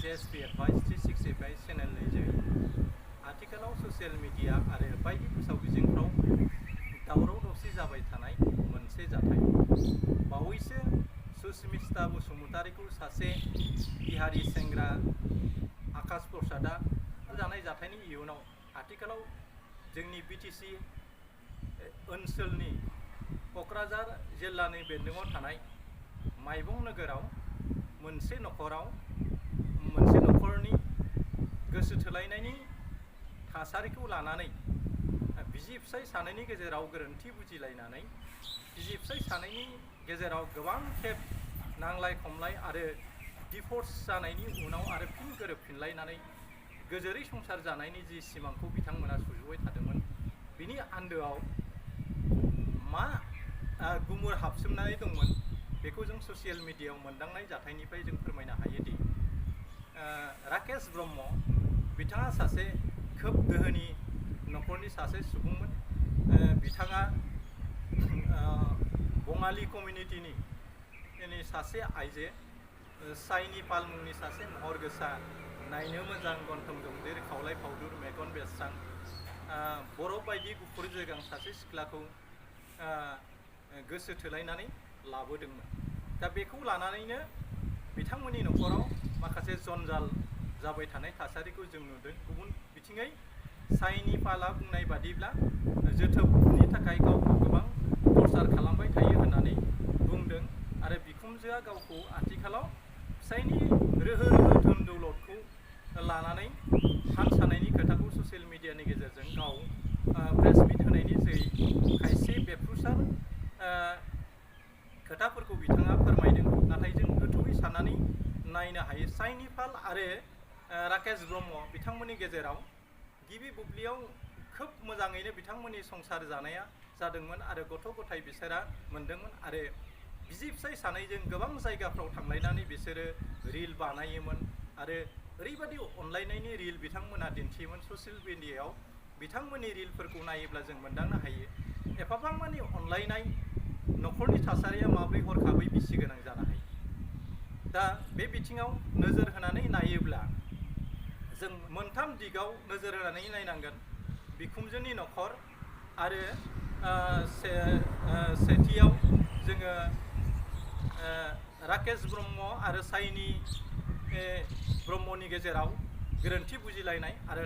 JSP Advice 365 चेनेलनि जोहै आथिखालाव social media आरो बायदि फोसावबिजोंफ्राव दावराव दावसि जाबाय थानाय मोनसे जाथाय। बावैसो सुस्मिता बसुमतारीखौ सासे बिहारि सेंग्रा आकाश प्रसादा जानाय जाथायनि इयुनाव आथिखालाव जोंनि बिटिसि ओनसोलनि क'क्राझार जिल्लानि बेन्दोङाव थानाय माइबं नोगोराव मोनसे नखरनि गोसो थोलायनायनि थासारिखौ लानानै बिसि फिसाय सानैनि गेजेराव गोरोन्थि बुजिलायनानै बिसि फिसाय सानैनि गेजेराव गोबां खेब नांलाय खमलाय आरो डिभ'र्स जानायनि उनाव आरो फिन गोरोबफिनलायनानै गोजोरै संसार जानायनि जि सिमांखौ बिथांमोना सुजुबाय थादोंमोन, बिनि आन्दोआव मा गुमुर हाबसोमनानै दंमोन बेखौ जों ससियेल मिडियायाव मोनदांनाय जाथायनिफ्राय जों फोरमायनो हायोदि राकेश ब्रह्म बिथाङा सासे खोब दोहोनि नखरनि सासे सुबुंमोन। बिथाङा बङालि कमिउनिटिनि सासे आइजो, साइनि पाल मुंनि सासे महर गोसा, नायनो मोजां, गन्थं जंदेर, खावलाय फावदुर, मेगन बेरस्रां, बर' बायदि गुफुर जोगां सासे सिख्लाखौ गोसो थोलायनानै लाबोदोंमोन। दा बेखौ लानानैनो बिथांमोननि नखराव माखासे जन्जाल जाबाय थानाय थासारिखौ जों नुदों। गुबुन बिथिङै साइनि पालआ बुंनाय बादिब्ला जोथोबनि थाखाय गावखौ गोबां टर्चार खालामबाय थायो होननानै बुंदों आरो बिखुनजोआ गावखौ आथिखालाव फिसायनि रोहो रोहो धोन दौलतखौ लानानै हान सानायनि खोथाखौ ससियेल मिडियानि गेजेरजों गाव प्रेस मिट होनायनि जोहै खायसे बेफ्रुसार खोथाफोरखौ बिथाङा फोरमायदों। नाथाय जों गोथौयै साननानै नायनो हायो, साइनि पाल आरो राकेश ब्रह्म बिथांमोननि गेजेराव गिबि बुब्लियाव खोब मोजाङैनो बिथांमोननि संसार जानाया जादोंमोन आरो गथ' गथाय बिसोरा मोनदोंमोन आरो बिसि फिसाय सानैजों गोबां जायगाफ्राव थांलायनानै बिसोरो रिल बानायोमोन आरो ओरैबायदि अनलायनायनि रिल बिथांमोना दिन्थियोमोन। ससियेल मिडियायाव बिथांमोननि रिलफोरखौ नायोब्ला जों मोनदांनो हायो एफाबां मानि अनलायनाय नखरनि थासारिया माब्रै हरखाबै बिसि गोनां जानो हायो। दा बे बिथिङाव नोजोर होनानै नायोब्ला जों मोनथाम दिगाव नोजोर होनानै नायनांगोन। बिखुनजोनि नखर आरो सेथियाव जोङो राकेश ब्रह्म आरो साइनि ब्रह्मनि गेजेराव गोरोन्थि बुजिलायनाय आरो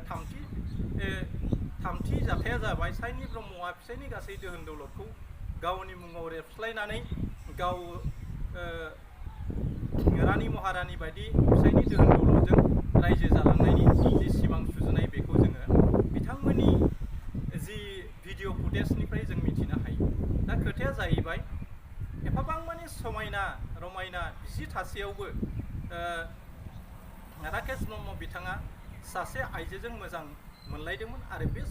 थामथि जाथाया जाबाय साइनि ब्रह्मआ फिसायनि गासै दोहोन दौलतखौ गावनि मुङाव रेबस्लायनानै गाव रानि महारानि बायदि फिसायनि दोहोन दौलतजों रायजो जालांनायनि जि सिमां सुजुनाय बेखौ जोङो बिथांमोननि जि भिडिअ' फुटेजनिफ्राय जों मिथिनो हायो। दा खोथाया जाहैबाय एफाबां मानि समायना रमायना बिसि थासेयावबो राकेश ब्रह्म बिथाङा सासे आइजोजों मोजां मोनलायदोंमोन आरो बे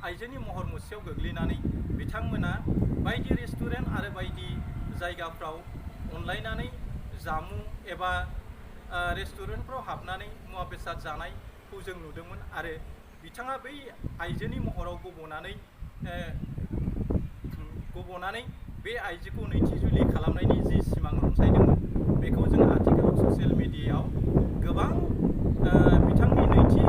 आइजोनि महर मुस्रियाव गोग्लैनानै बिथांमोना बायदि रेस्टुरेन्ट आरो बायदि जायगाफ्राव अनलायनानै जामुं एबा रेस्टुरेन्टफ्राव हाबनानै मुवा बेसाद जानायखौ जों नुदोंमोन आरो बिथाङा बै आइजोनि महराव गब'नानै बे आइजोखौ नैथि जुलि खालामनायनि जि सिमां रनसायदोंमोन बेखौ जों आथिखालाव ससियेल मिडियायाव गोबां बिथांनि नैथि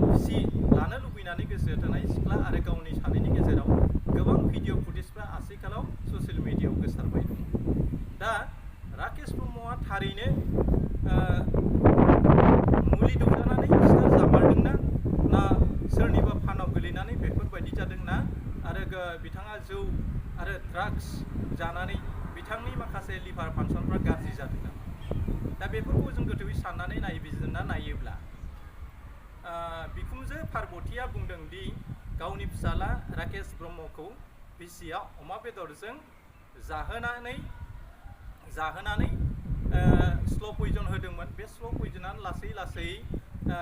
बिसि लानो लुबैनानै गोसो थोनाय सिख्ला आरो गावनि सानैनि गेजेराव गोबां भिडिअ' फुटेजफ्रा आथिखालाव ससियेल मिडियायाव गोसारबाय दं। दा राकेश ब्रह्मआ थारैनो मुलि दौजानानै सिथार जामारदोंना ना सोरनिबा फानाव गोलैनानै बेफोरबायदि जादोंना आरो बिथाङा जौ आरो ड्राग्स जानानै बिथांनि माखासे लिभार फांसनफ्रा गाज्रि जादोंना। दा बेफोरखौ जों गोथौयै साननानै नायबिजिरना नायोब्ला बिखुनजो पार्बतीया बुंदों दि गावनि फिसाला राकेश ब्रह्मखौ बिसिया अमा बेदरजों जाहोनानै स्ल' पयजन होदोंमोन। बे स्ल' पयजना लासै लासै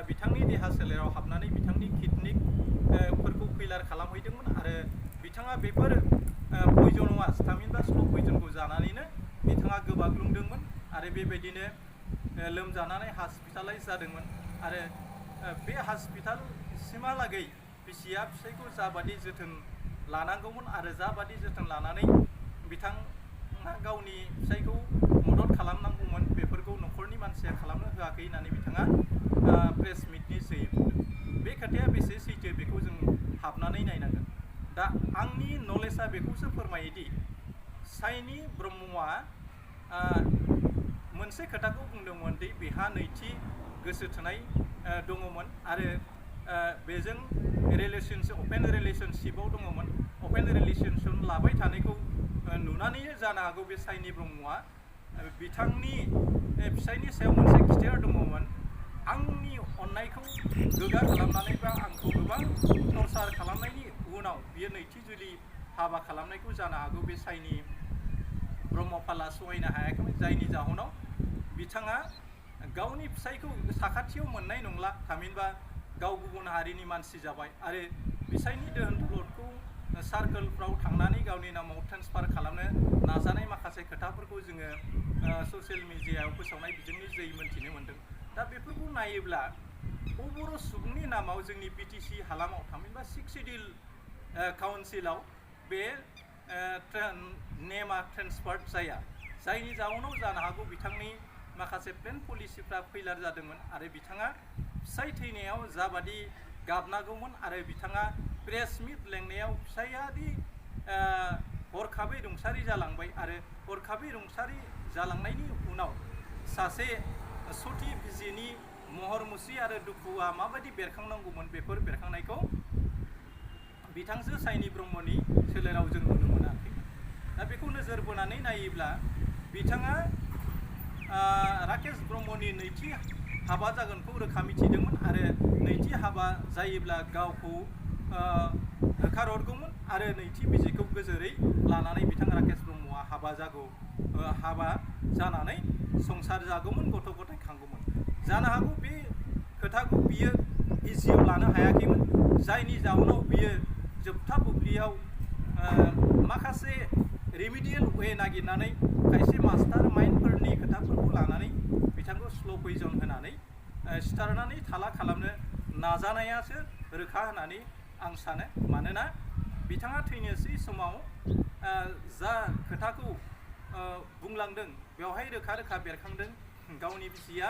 बिथांनि देहा सोलेराव हाबनानै बिथांनि किडनिफोरखौ फैलार खालामहैदोंमोन आरो बिथाङा बेफोर पयजनआ थामहिनबा स्ल' पयजनखौ जानानैनो बिथाङा गोबाग्लुंदोंमोन आरो बेबायदिनो लोमजानानै हस्पिटालाइज जादोंमोन आरो बे हस्पिटालसिमहालागै बिसिया फिसायखौ जाबादि जोथोन लानांगौमोन आरो जाबादि जोथोन लानानै बिथाङा गावनि फिसायखौ मदद खालामनांगौमोन बेफोरखौ नखरनि मानसिया खालामनो होआखै होननानै बिथाङा प्रेस मिटनि जोहै बुंदों। बे खोथाया बेसे सैथो बेखौ जों हाबनानै नायनांगोन। दा आंनि नलेजआ बेखौसो फोरमायोदि साइनि ब्रह्मआ मोनसे खोथाखौ बुंदोंमोन दि बेहा नैथि गोसो थोनाय दङमोन आरो बेजों अपेन रिलेशनशिपआव दङमोन। अपेन रिलेशनशिप लाबाय थानायखौ नुनानैनो जानो हागौ बे साइनि ब्रह्मआ बिथांनि फिसायनि सायाव मोनसे खिथेर दङमोन, आंनि अननायखौ गोगा खालामनानै बा आंखौ गोबां टर्चार खालामनायनि उनाव बियो नैथि जुलि हाबा खालामनायखौ जानो हागौ बे साइनि ब्रह्मपाला सहायनो हायाखैमोन, जायनि जाहोनाव बिथाङा गावनि फिसायखौ साखाथियाव मोननाय नंला, थामहिनबा गाव गुबुन हारिनि मानसि जाबाय आरो फिसायनि दोहोन दौलतखौ सार्कोलफ्राव थांनानै गावनि नामाव ट्रेन्सफार खालामनो नाजानाय माखासे खोथाफोरखौ जोङो ससियेल मिडियायाव फोसावनाय बिजोंनि जोहै मोन्थिनो मोन्दों। दा बेफोरखौ नायोब्ला बर' सुबुंनि नामाव जोंनि BTC हालामाव थामहिनबा 6 सिडिउल काउन्सिलाव बे नेमा ट्रेन्सफार जाया, जायनि जाउनाव जानो हागौ बिथांनि माखासे प्लेन पलिसिफ्रा फैलार जादोंमोन आरो बिथाङा फिसाय थैनायाव जाबादि गाबनांगौमोन आरो बिथाङा प्रेस मिट लेंनायाव फिसायादि हरखाबै रुंसारि जालांबाय आरो हरखाबै रुंसारि जालांनायनि उनाव सासे सती बिजिनि महर मुस्रि आरो दुखुआ माबायदि बेरखांनांगौमोन बेफोर बेरखांनायखौ बिथांजो साइनि ब्रह्मनि सोलेराव जों नुनो मोनाखैमोन। दा बेखौ नोजोर बोनानै नायोब्ला बिथाङा राकेश ब्रह्मनि नैथि हाबा जागोनखौ रोखा मिथिदोंमोन आरो नैथि हाबा जायोब्ला गावखौ होखारहरगौमोन आरो नैथि बिजिखौ गोजोरै लानानै बिथां राकेश ब्रह्मआ हाबा जानानै संसार जागौमोन, गथ' गथाय खांगौमोन। जानो हागौ बे खोथाखौ बियो इजियाव लानो हायाखैमोन, जायनि जाउनाव बियो जोबथा बुब्लियाव माखासे रेमिडियेल वे नागिरनानै खायसे मास्टार माइन्डफोरनि खोथाफोरखौ लानानै बिथांखौ स्ल' पयजन होनानै सिथारनानै थाला खालामनो नाजानायासो रोखा होननानै आं सानो। मानोना बिथाङा थैनोसै समाव जा खोथाखौ बुंलांदों बेवहाय रोखा रोखा बेरखांदों गावनि बिसिया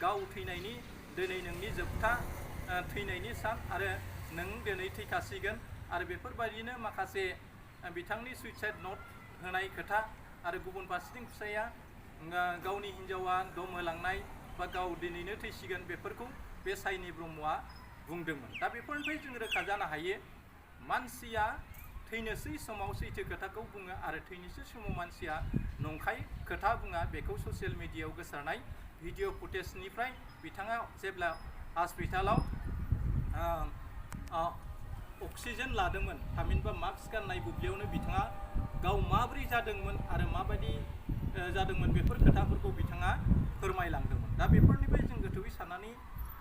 गाव थैनायनि दिनै नोंनि जोबथा थैनायनि सान आरो नों दिनै थैखासिगोन आरो बेफोरबायदिनो माखासे बिथांनि सुइसाइड नट होनाय खोथा आरो गुबुन फारसेथिं फिसाया गावनि हिन्जावा दम होलांनाय बा गाव दिनैनो थैसिगोन बेफोरखौ बे साइनि ब्रह्मआ बुंदोंमोन। दा बेफोरनिफ्राय जों रोखा जानो हायो मानसिया थैनोसै समाव सैथो खोथाखौ बुङो आरो थैनोसै समाव मानसिया नंखाय खोथा बुङा। बेखौ ससियेल मिडियायाव गोसारनाय भिडिअ' फुटेजनिफ्राय बिथाङा जेब्ला हस्पिटालाव अक्सिजेन लादोंमोन, थामहिनबा मास्क गाननाय बुब्लियावनो बिथाङा गाव माबोरै जादोंमोन आरो माबायदि जादोंमोन बेफोर खोथाफोरखौ बिथाङा फोरमायलांदोंमन। दा बेफोरनिफ्राय जों गोथौयै साननानै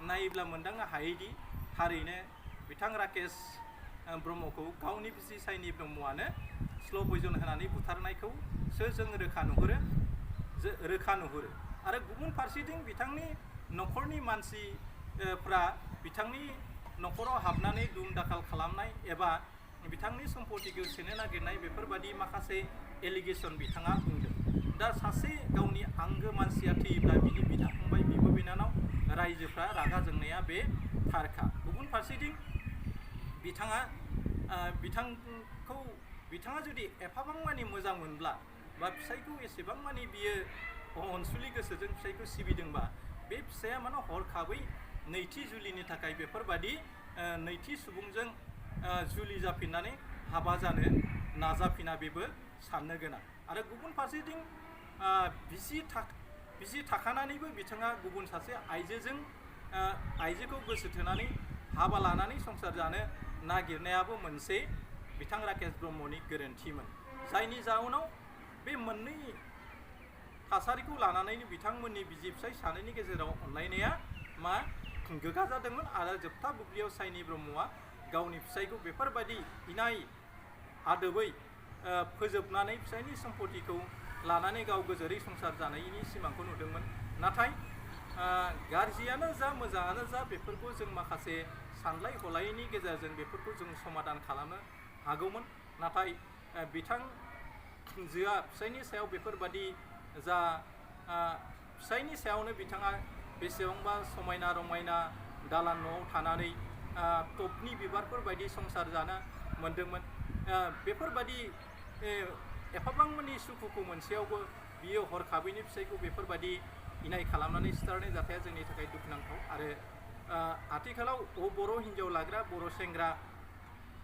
नायोब्ला मोनदांनो हायोदि थारैनो बिथां राकेश ब्रह्मखौ गावनि बिसि साइनि ब्रह्मआनो स्ल' पयजन होनानै बुथारनायखौसो जों रोखा नुहुरो आरो गुबुन फारसेथिं बिथांनि न'खरनि मानसिफ्रा बिथांनि न'खराव हाबनानै दुम दाखाल खालामनाय एबा बिथांनि सम्पतिखौ सेनो नागिरनाय बेफोरबादि माखासे एलिगेसन बिथाङा बुंदों। दा सासे गावनि आंगो मानसिया थैयोब्ला बिनि बिदा फंबाय बिब' बिनानाव रायजोफ्रा रागा जोंनाया बे थारखा। गुबुन फारसेथिं बिथाङा जुदि एफाबां मानि मोजां मोनब्ला बा फिसायखौ एसेबां मानि बियो अनसुलि गोसोजों फिसायखौ सिबिदोंबा बे फिसाया मानो हरखाबै नैथि जुलिनि थाखाय बेफोरबादि नैथि सुबुंजों जुलि जाफिननानै हाबा जानो नाजाफिना बेबो साननो गोनां। आरो गुबुन फारसेथिं बिसि थाखानानैबो बिथाङा गुबुन सासे आइजोखौ गोसो थोनानै हाबा लानानै संसार जानो नागिरनायाबो मोनसे बिथां राकेश ब्रह्मनि गोरोन्थिमोन, जायनि जाउनाव बे मोननै थासारिखौ लानानैनो बिथांमोननि बिसि फिसाय सानैनि गेजेराव अनलायनाया गोगा जादोंमोन आरो जोबथा बुब्लियाव साइनि ब्रह्मआ गावनि फिसायखौ बेफोरबायदि इनाय आदबै फोजोबनानै फिसायनि सम्पतिखौ लानानै गाव गोजोरै संसार जानायनि सिमांखौ नुदोंमोन। नाथाय गाज्रियानो जा मोजाङानो जा बेफोरखौ जों माखासे सानलाय हलायनि गेजेरजों बेफोरखौ जों समाधान खालामनो हागौमोन। नाथाय बिथांजोआ फिसायनि सायाव बेफोरबादि फिसायनि सायावनो बिथाङा बेसेबांबा समायना रमायना दालान न'आव थानानै टपनि बिबारफोर बायदि संसार जानो मोन्दोंमोन। बेफोरबायदि एफाबां मानि सुखुखौ मोनसेयावबो बियो हरखाबैनो फिसायखौ बेफोरबायदि इनाय खालामनानै सिथारनाय जाथाया जोंनि थाखाय दुखुनांथाव। आरो आथिखालाव बर' हिन्जाव लाग्रा बर'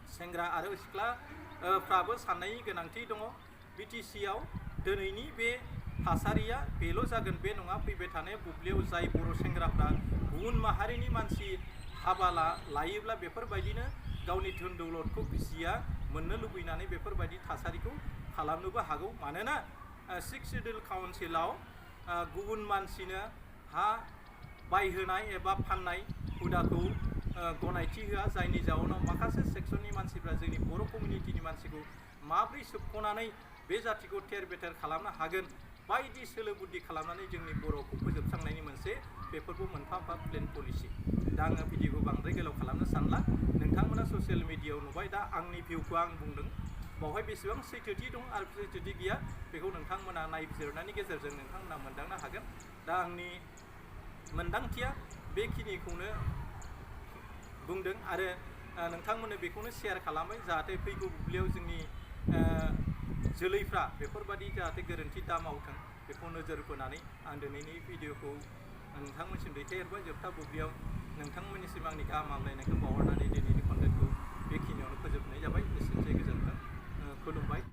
सेंग्रा आरो सिख्लाफ्राबो साननायनि गोनांथि दङ। BTC-आव दिनैनि बे थासारिया बेल' जागोन बे नङा। फैबाय थानाय बुब्लियाव जाय बर' सेंग्राफ्रा गुबुन माहारिनि मानसि हाबा लायोब्ला बेफोरबायदिनो गावनि धोन दौलतखौ बिसिया मोननो लुबैनानै बेफोरबायदि थासारिखौ खालामनोबो हागौ। मानोना 6 सिडिउल काउन्सिलाव गुबुन मानसिनो हा बायहोनाय एबा फाननाय हुदाखौ गनायथि होआ, जायनि जाउनाव माखासे सेक्सननि मानसिफ्रा जोंनि बर' कमिउनिटिनि मानसिखौ माब्रै सोबख'नानै बे जातिखौ थेर बेथेर खालामनो हागोन बायदि सोलो बुद्धि खालामनानै जोंनि बर'खौ फोजोबस्रांनायनि मोनसे बेफोरबो मोनफा मोनफा प्लेन पलिसि। दा आङो भिडिअखौ बांद्राय गोलाव खालामनो सानला। नोंथांमोना ससियेल मिडियायाव नुबाय। दा आंनि भिउखौ आं बुंदों, बावहाय बेसेबां सैथोथि दं आरो सैथोथि गैया बेखौ नोंथांमोना नायबिजिरनायनि गेजेरजों नोंथांमोना मोनदांनो हागोन। दा आंनि मोनदांथिया बेखिनिखौनो बुंदों आरो नोंथांमोननो बेखौनो शेयार खालामबाय, जाहाथे फैगौ बुब्लियाव जोंनि जोलैफ्रा बेफोरबायदि जाहाथे गोरोन्थि दा मावथों बेखौ नोजोर बोनानै आं दिनैनि भिडिअखौ नोंथांमोनसिम दैथायहरबाय। जोबथा बुब्लियाव नोंथांमोननिसिम आंनि गाहाम हामलायनायखौ बावहरनानै दिनैनि कन्टेन्टखौ बेखिनियावनो फोजोबनाय जाबाय। एसेनोसै, गोजोन्थों, खुलुमबाय।